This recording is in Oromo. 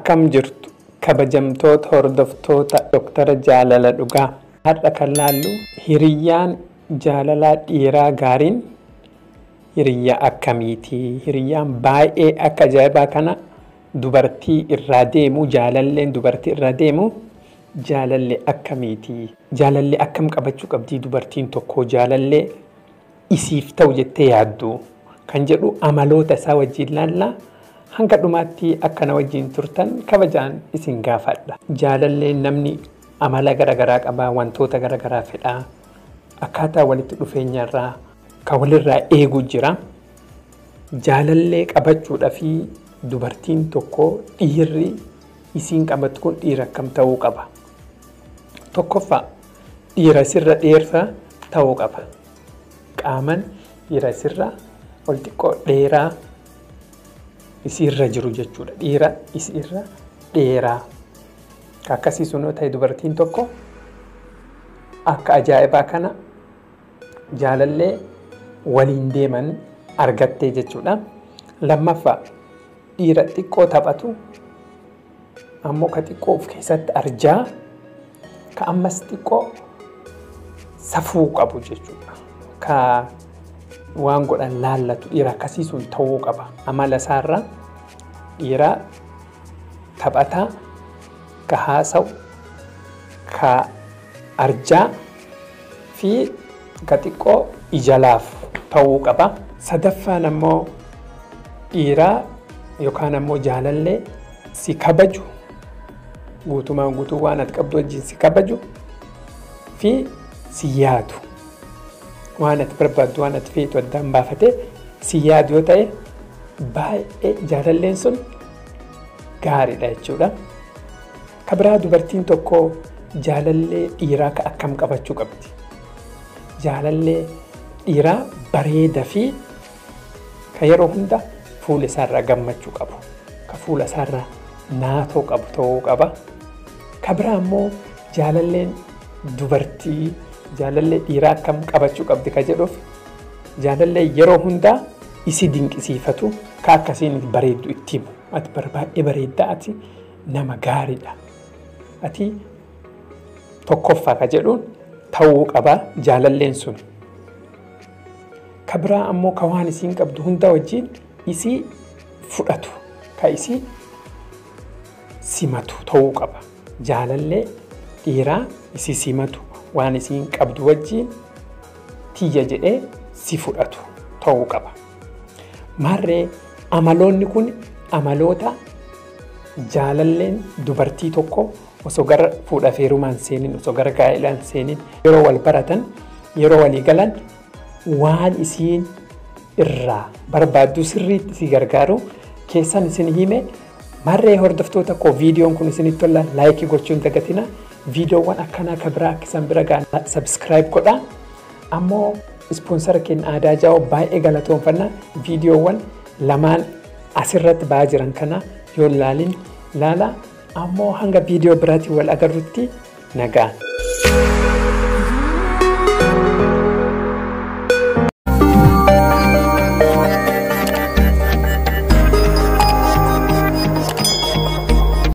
Akkam jirtu kabajamtoota hordoftoota Doktara Jaalala Dhugaa. Har'a kan laallu hiriyyaan jaalalaa dhiiraa gaariin hiriyyaa akkamiiti? Hiriyyaan baay'ee akka ajaa'ibaa kana dubartii irraa deemu, jaalalleen dubartii irraa deemu jaalallee akkamiiti? Jaalallee akkam qabachuu qabdii dubartiin tokko jaalallee isiif ta'u jettee yaaddu kan jedhu amaloota isaa wajjin laallaa. Hanga dhumaatti akkana wajjin turtan kabajaan isin gaafadha. Jaalalleen namni amala garaagaraa qabaa, wantoota garaagaraa fedhaa, akkaataa walitti dhufeenyarraa kan walirraa eegu jira. Jaalallee qabachuudhaa fi dubartiin tokko dhiirri isiin qabattu kun dhiira akkam ta'uu qaba? Tokkoffaa, dhiira sirra dheeraa ta'uu qaba. Qaaman dhiira sirra ol xiqqoo dheeraa isiirra jiru jechuudha. Dhiira isiirra dheeraa. Akkasii sun yoo ta'e dubartiin tokko akka ajaa'ibaa kana jaalallee waliin deeman argattee jechuudha. Lammaffaa, dhiira xiqqoo taphatu ammoo ka xiqqoo of keessatti arjaa ka ammas xiqqoo safuu qabu jechuudha. Ka waan godhan laallatu dhiira akkasii sun ta'uu qaba. Amala isaarraa dhiira taphataa, ka haasa'u, ka arjaa fi ka xiqqoo ija laafu ta'uu qaba. Sadaffaan ammoo dhiiraa yookaan ammoo jaalallee si kabaju, guutumaan guutuu waan ati qabdu wajjin si kabaju fi si yaadu. Waan ati barbaaddu, waan ati feetu addaan baafatee si yaadu yoo ta'e baay'ee jaalalleen sun gaariidha jechuudha. Ka biraa, dubartiin tokko jaalallee dhiiraa ka akkam qabachuu qabdi? Jaalallee dhiiraa bareeda fi ka yeroo hunda fuula isaarraa gammachuu qabu, ka fuula isaarraa naatoo qabu ta'uu qaba. Ka biraa ammoo jaalalleen dubartii jaalallee dhiiraa akkam qabachuu qabdi ka jedhuuf, jaalallee yeroo hundaa isi dinqisiifatu, ka akkasiin bareeddu itti himu. Ati baay'ee bareeddaa, ati nama gaariidha. Ati tokkoffaa ka jedhuun ta'uu qaba jaalalleen sun. Ka biraa ammoo ka waan isiin qabdu hunda wajjin isii fudhatu, ka isii simatu ta'uu qaba. Jaalallee dhiiraa isii simatu, waan isiin qabdu wajjin tiyya jedhee si fudhatu ta'uu qaba. Maarree, amaloonni kun amaloota jaalalleen dubartii tokko osoo gara fuudhaa fi heerumaan seenin, osoo gara gaa'ilaan seenin, yeroo wal baratan, yeroo walii galan waan isiin irraa barbaaddu sirriitti si gargaaru keessan isin hime. Maarree hordoftoota koo, viidiyoon kun isinitti tola like gochuun dagatina. Viidiyoowwan akkanaa ka biraa akka isan bira ga'an subscribe godhaa. Ammoo sponsor keenya Aadaa Jaa'oo baay'ee galatoonfanna. Viidiyoowwan lamaan asirratti ba'aa jiran kana yoo ilaalin laala. Ammoo hanga viidiyoo biraatiin wal agarrutti nagaan.